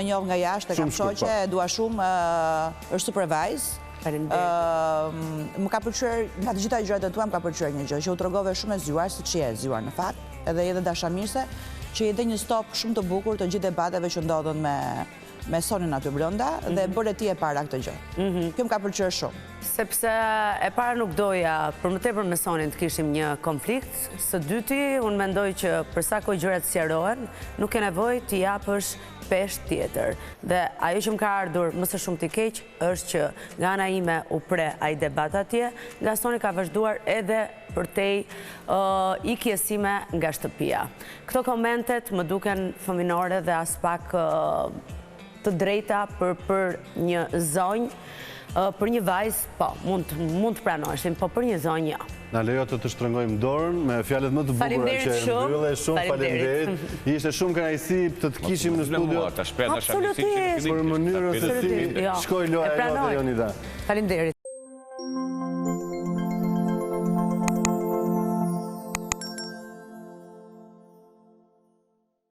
e njoh nga jashtë, e kam shoqe, e dua shumë, është super vajzë. Faleminderit. Më ka pëlqyer nga të gjitha gjërat e tua më ka pëlqyer një gjë, që u tregove shumë e zgjuar, siç je e zgjuar në fakt, edhe je dhe dashamirëse, që i dhe një stop shumë të bukur të gjithë debateve që ndodhën me me Sonin aty brenda dhe e mhm. bëre ti e para këtë gjë. Mhm. Kjo më ka pëlqyer shumë. Sepse e para nuk doja për më tepër me Sonin të kishim një konflikt, së dyti unë mendoj që për sa kohë gjërat sqarohen, nuk ke nevojë t'i japësh peshë tjetër. Dhe ajo që më ka ardhur më së shumti keq është që nga ana ime u pre ai debat atje, nga Soni ka vazhduar edhe përtej ikjes sime nga shtëpia. Këto komentet më duken fëminore dhe aspak të drejta për për një zonjë, për një vajzë, po, mund mund të pranoheshin, po për një zonjë jo. Na lejo të të shtrëngojmë dorën me fjalët më të bukura që e mbylle, shumë faleminderit. Ishte shumë kënaqësi të të kishim në studio. Absolutisht. Për mënyrën se si shkoi loja jote Jonida. Faleminderit.